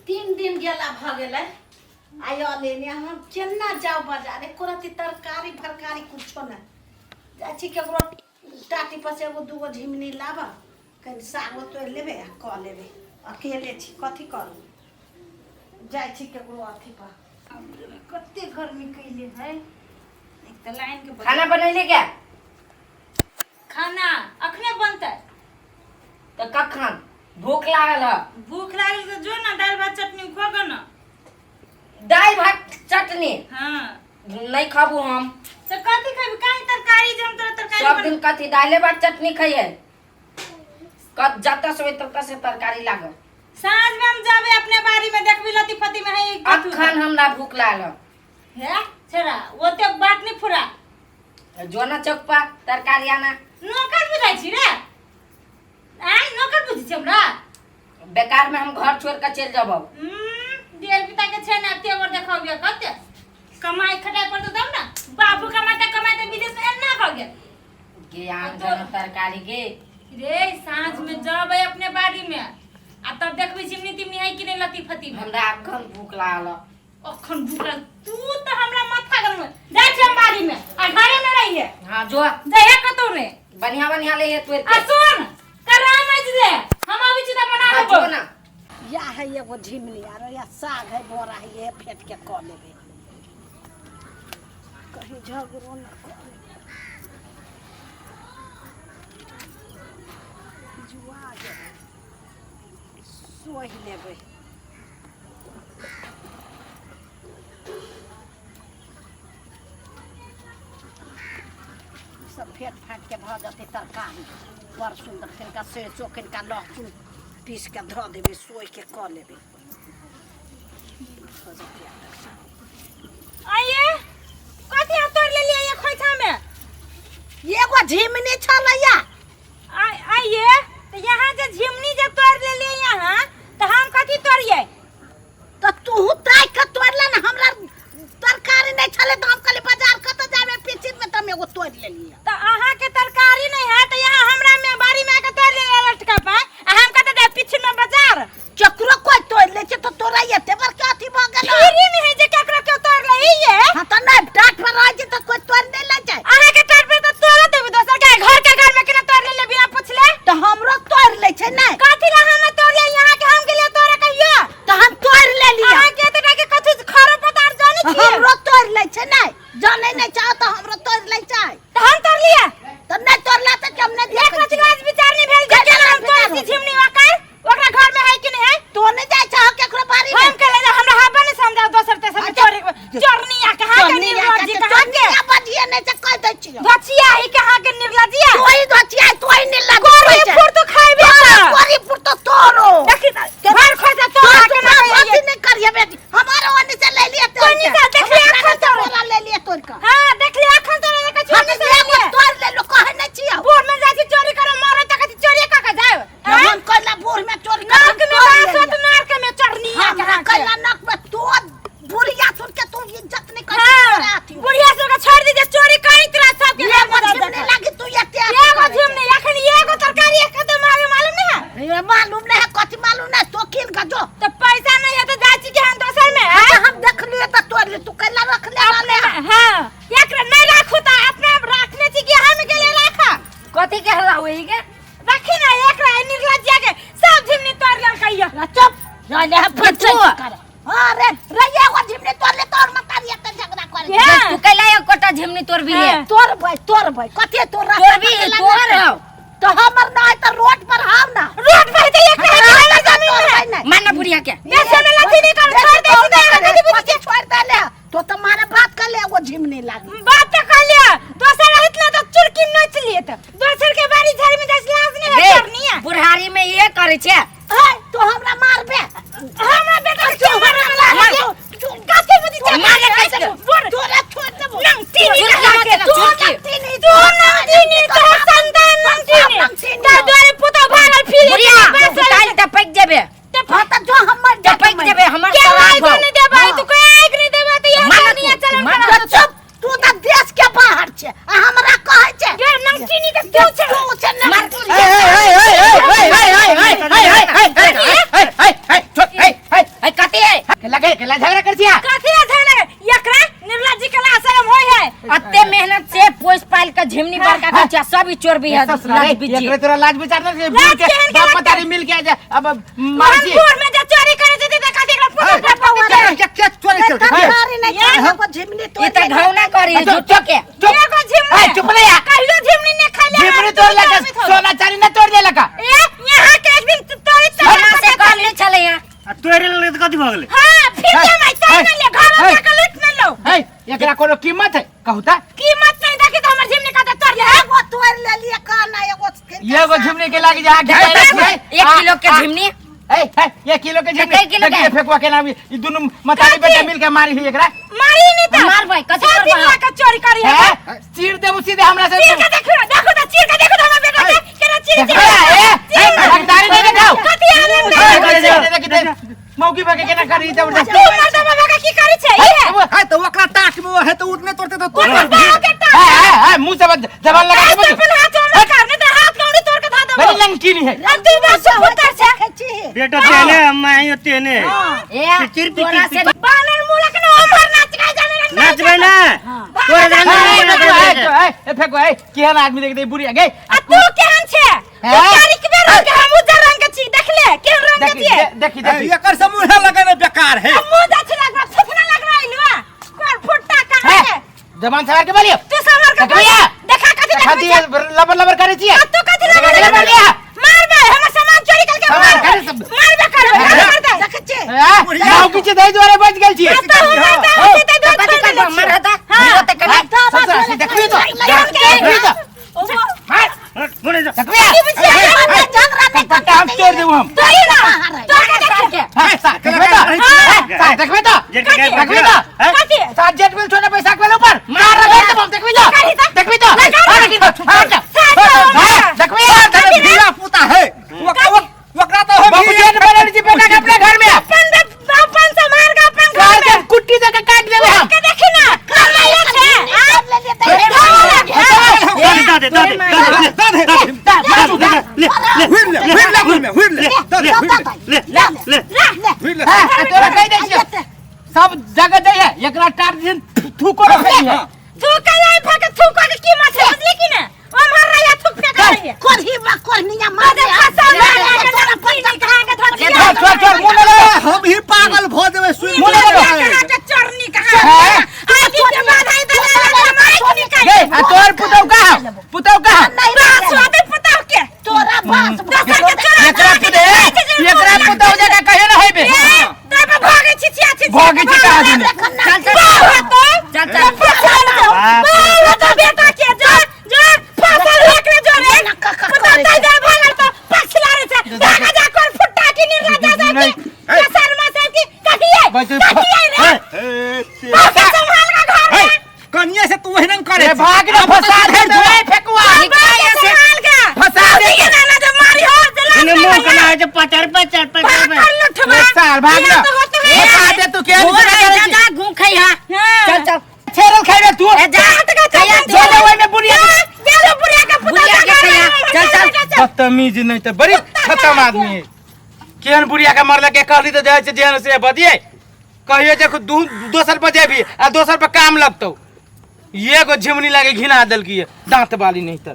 3 दिन गेला भऽ गेलै। आइ लेने हम केना जाउ बाजार? एको रत्ती तरकारी फरकारी कुछो नहि। जाइ छी केकरो टाटी पर से एगो दूगो झिमनी लाबऽ, कनि सागो तोड़ि लेबै आ कऽ लेबै। अकेले छी, कथी करू? जाइ छी केकरो अथी पर। कते गर्मी कैले है, एक तऽ लाइन के खाना बनैले क्या? खाना अखने बनतै। तऽ कखन? भूख लागल है। भूख लागल तऽ जो ना, दालि भात चटनी खो गो ना। दालि भात चटनी? हाँ। नहीं खाबू हम। से कथी खेबी? काहे तरकारी जे हम तोरा तरकारी सब दिन कथी दाले भात चटनी खाइए? कब जतऽ से ततऽ से तरकारी लागल। साँझ में हम जाबे अपने बाड़ी में, देखबी लती फती में है कथू। अखन हमरा भूख लागल है। हे छेड़ा, ओते बात नहीं फुरा। जो ना चौक पर तरकारी आना। नौकर बुझाइ छी रे? आय, नौकर बुझै छी हमरा? बेकार में हम घर छोड़ के चल जब। देर पिता के छै ना तेवर देखाबिया। कते कमाई खटाई पर तो तब ना। बाबू कमाते कमाते विदेश में एना भऽ गेल। गे आन जन तरकारी गे। रे, साँझ में जबै अपने बाड़ी में आ तब देखबी चिमनी तिमनी है कि नहीं लती फती में। हमरा अखन भूख लागल है। अखन भूख लागल? तू तऽ हमरा माथा गरम। जाइ छी हम बाड़ी में आ घरे में रहिए। हाँ, जो। जइहे कतौ ने। बढ़िया बढ़िया ले तोड़ आ के। सुन, कराम अछि जे हम आबै छी तऽ बना हाँ, लेबो। जो ना। या है एगो झिमनी आरो या साग है, बोरा है, ये फेंट के कऽ लेबै। कहीं झगड़ो न करे। जुआ जेबै, सोहि लेबै। सब फेट फाट के भऽ जेतै तरकारी बड़ सुन्दर। कनिका सरिसो, कनिका लहसुन पीस के धऽ देबै, सोहि के कऽ लेबै, भऽ जेतै आब तरकारी। आइए, कथी अहाँ तोड़ि लेलियै ये खोइछा में? एगो झिमनी छलैया। आइए, तऽ यहाँ जे झिमनी जे तोड़ि लेलियै यहाँ, तऽ हम कथी तोड़ियै? तऽ तू ताकि के तोड़ि ले ने। हमरा तरकारी नहि छलै तऽ हम कहली बाजार कतऽ जाबे, पिचिन में तऽ हम एगो तोड़ि लेलियै। तऽ अहाँके तरकारी नहि है तऽ यहाँ हमरा में बाड़ी में आके तोड़ि लेलियै लटका पर, आ हम कतऽ जाय पिछिन में बाजार? केकरो कोइ तोड़ि लै छै तऽ तोरा एते बड़का अथी भऽ गेल? फ्री में है जे केकरो केओ तोड़ लै ये। हाँ, तऽ नहि टाट पर रहै छै तऽ कोइ तोड़ि नहि लै छै। अहाँके टाट पर तऽ तोड़ देबै, दोसर के घर के घर में केना तोड़ लेलियै बिना पुछले? तऽ हमरो तोड़ि लै छै नहि? कथी ला हम तोड़ियै यहाँ के? हम गेलियै तोड़े कहियो? तऽ हम तोड़ि लेलियै। अहाँके एते के कथी खरो पतार जानै छियै? हमरो तोड़ि लै छै नहि? जानै नहि चाहो तऽ हमरो तोड़ि लै छै। तऽ हम तोड़लियै? तऽ नहि तोड़ला तऽ हम नहि एक देखै रति छियै। राज विचार नहीं भेल जे केना हम तोड़ै छी झिमनी ओकर, ओकरा घर में है कि नहीं है? तो नहीं जाइ छह केकरो बाड़ी में? हम कहले जे हमरा हबे नहीं समझाओ दोसर तेसर में। अच्छा। चोरी चोरनी आ कहाँ के, निर्लज्जी कहाँ के। चोरनिया बजिए नहीं से कह दै छियौ। धचिया ही कहाँ के, निर्लज्जिया। तू ही धचिया, तू ही निर्लज्ज। गोरी फुर तो खाइबे तोरा कर। गोरी फुर तो तोरो। देखी घर खोजा तो तोरा के ना अथी नहीं करिए बेटी। हमारे ओनी से ले लिए तोड़ कोनी के। से? देखली हमरा अखन से तोड़। बोरा ले लिए तोड़ के। हां, देखली अखन तोरे देखै हम छी से एगो तोड़ ले लो, कहे नहीं छियौ। बूढ़ में जाइ छी चोरी करे, मारे तक चोरी क के जाय। हम कैला बूढ़ में चोरी करब? नाक में बास होत, नाक में चढ़नी आ हमरा कहाँ के। कैला नाक में? तू बुढ़िया सुन के तू इज्जत नहीं कर। हाँ, बुढ़िया सब के छोड़ दीजिए, चोरी करी तोरा सबके घर में एगो दऽ झिमनी देतै। लागी तू एते अथी एगो करै छै। झिमनी अखन एगो तरकारी एक कते मालूम मालूम नहीं है? ये मालूम नहीं है? कथी मालूम नहीं? तो कीन के जो। तो पैसा नहीं है तो जाइ छी कि हम दोसर में हाँ, तो हम देख लिए तो तोड़ ले। तू कैला रख ले अपने रहले? हाँ, एक नहीं राखू तो अपने आप रखने छी कि हम गेले राखा। कथी के हल्ला हुई के? रखी ना एक रहे निर्लज्जिया के सब झिमनी तोड़ लेलकै ये। ना चुप रहले है फिर तू। कर। हाँ रे रे, एगो झिमनी तोड़ ले तोड़ मत तारी एते झगड़ा करे। ये। तू कैला एक कोटा झिमनी तोड़ भी ले? हाँ। तोड़ भाई, तोड़ भाई, कथी तोड़? तोड़ भी तोड़ हौ। तो हमर ना है तो रोड पर हाव ना। रोड पर तो एक रहे हमरा कि तो जमीन तोड़ में भाई नहीं। मारना बुढ़िया के। बेचे में लाथी नहीं कर, छोड़ दे सीधे, कथी बुझी? कथी छोड़ दे ले? तो तुम्हारे बात कर ले, एगो झिमनी लागी। बात तो कर लिया, दोसर रहित ना तो चुरकी नोच लिए तो दोसर के बारी झाड़ी में जाय लाज नहीं है रे, करनी है। बुढ़ारी में ये करे छे। है तो हमरा मारबे? हमरा बेटा के क्यों मारे में लागे? कथी बुझी छै? मारे कैसे? तोरा छोड़ देबो। नंगतीनी चुरकी कहाँ के? मारते ना, तू चुरकी। नंगतीनी, तू नंगतीनी, तोहर संतान नंगतीनी। नंगतीनी। ताहि दुआरे पुतोह भागल फिरे। बुढ़िया, तू काल्हि तऽ पकि जेबे। हाँ, तऽ जो हमर तऽ पकि जेबे हमर के सवाल आइको भौ। नहीं देबै तू, के आइक नहीं देबै तऽ यहाँ माना दुनिया तू, चलन माना। करत। चुप, तू तऽ देश के बाहर छै आ हमरा कहै छै। गे नंगतीनी तऽ तू छै। तू छै मार। नंगतीनी। गे केला झगड़ा कर छिया कथी ला झगड़ा एकरा निर्लज्जी के ला शरम होय है अते मेहनत से पोस पाल के झिमनी बड़का कर छिया सब ही चोर भी है ससुरा रे, लाज बीजी एकरे तोरा लाज विचार ना लाज मिल के केहन के बाप लगतै? मतारी मिल के आ जा अब मार छी मोहनपुर में जे चोरी करे जेती त कथी एकरा पूरा पापा क्या क्या चोरी कर तरकारी नहीं खाए एगो झिमनी तोड़ ई त घावना करी चुप, झूठो के चुप एगो झिमनी ए, चुप रे या। कहियो झिमनी ने खैले झिमनी तोड़ लका सोना चांदी ना तोड़ लेलका ए यहाँ के एक दिन तोरी हमरा से कम नहीं छले यहाँ आ तोरे लेले तऽ कथी भऽ गेलै हां फिर हे, के मैं तोड़ हे, न ले घर हे। में जाके लूट न लो ए एकरा कोनो कीमत है कहू ता कीमत नहीं देखी तो हमर झिमनी का तोड़ ले एगो तोड़ ले लिए काना एगो एगो झिमनी के लागी जा एक किलो के झिमनी ए ए एक किलो के झिमनी कई किलो के? देखिए फेकुआ के नाम ई दुनु मतारी बेटा मिल के मारी ही एकरा मारी नहीं तो मारबै, कथी सब दिन करबै? लाके चोरी करी है हैं? चीर देबू सीधे हमरा से चीर के देखो देखो तो चीर के देखो तो हमर बेटा के केना चीर ए, ए, ए, रंगदारी नहीं देखाओ कथी आनंद ए, मौकी भागे केना करी जबरदस्ती तू मर्दा बाबा का की करी छै ई है है तो ओकरा टाट में है तो उतने तोड़ते तो तोड़ ओकर बाप के ए, टाट ए, ए, मुंह से जबान लगा के आज तो बोल अपन हाथ हमरा कर नहीं तो हाथ कौड़ी तोड़ के धा देबो बड़ी लंकीनी है अब तू बस पुत्र छै छी बेटा तेने मैं तेने ए पिचिर, तोरा से पिचिर। बानर मुलक ने ओमर नाच गाय जाने रंग नाचबै ना तोरे ए, जाने ए, ए, ए, ए, फेंको ए केहन आदमी देख दे बुढ़िया गे आ तू केहन छै तू हैं? तारीख बेर रंग के हम उज्जर रंग के छी देख ले केहन रंग के देखी छियै देखी देखी एकर समूह लगने बेकार है मुंह दछ लग रहा थुथना लग रहा इलुआ कोन फुट्टा कहाँ ए, है जबान सवार के बोलियो तू संभाल के देखबिया? देखा कथी देखा देखबे दिए लबर लबर करे छियै तू कथी लबर लबर लिया मारबे हमर सामान चोरी करके सामान मारबे करे सब- मारबे करबे मार दे देखै छी ए, मौकी छै दही दुआरे बच गेल छियै आ तो हम मारता हम ते दो कथी करबै मार हता हाँ। त कना ससुरा से देखबी तो देखबी तो मार बोले जा देखबिया झगड़ा नहीं पट्टा हम तोड़ देबू हम तोरी ना तोड़ के देख हाँ, साथ देखबे तो ए, साथ देखबे तो जेठ के गाय देखबी तो हैं? कथी सात जेठ मिल छोटा पैसा के ऊपर मार रगड़ देबू हम देखबी तो देखबी तो हाँ, देखी तो हाँ, हाँ, देखबी धिया पुता है ओकरा ओकरा तो हम बाबू जेठ बनल छी बेटा के अपने घर में अपन अपन सामान का अपन घर सार में के कुट्टी दे के काट देबे हम के देखी ना कमाइला छै आ दे दे दे दे दे दे ले ले हुइर ले हुइर ले हुइर ले हुइर ले दे ले ले ले हुइर ले हाँ, तोरा कहि दै छियौ सब जगह दै है एकरा टार दिन थूको रखै है थूक नहीं फेंक थूक के कीमत है बुझली कि ना ओमहर रहिया थूक फेंक रही है कोरही बा कोरनिया मार दे फसल लगा के धोती कहाँ के धोती छोड़ छोड़ छोड़ मुंह न लगा हम ही पागल भ जेबै सुन मुंह न लगा कहाँ के चोरनी कहाँ हैं? आदि के बाधाई देने लगा माइक निकाल गे आ तोर पुतौ कहाँ पुतौ कहाँ बास होते पुतौ के तोरा बास दोसर के चोरा एकरा पुतौ एकरा पुतौ जगह कहियो न होइबे तोरा पर भागे छी छी छी भागे छी कहाँ दिन चल चल चल चल चल बेटा के जा जा फसल एकरे जोरे पुतौ तै दे भागल तो पक्ष लारे छै भागा जा कोन फुट्टा की निर्लज्जा साहब की शर्मा साहब की कथी है बस- कथी है रे फसल संभाल का घर में कनिया से तू ओहिना करे ए भाग न फसा दे तोरे फेकुआ भागे संभाल का फसा दे के ना जब मारी हो जला इने मुंह कना है जे पचर पचर पचर भाग लुठवा ए साल भाग न फसा दे तू केहन हो झगड़ा रे करै छी? जा जा गू खैहा चल चल छेरल खाइबे तू ए जा खैहा जो ले ओइ में बुढ़िया चलो बुढ़िया का पुतौ बुढ़िया के खैहा चल चल बदतमीज नहीं तो बड़ी खत्म आदमी है केहन बुढ़िया के मरल के कहली तो जाइ छै जेहन से बदिए कहियो जे दू दोसर पर जेबी आ दोसर पर काम लगतौ एगो झिमनी लागे घिना देलकी दांत बाली नहीं तर।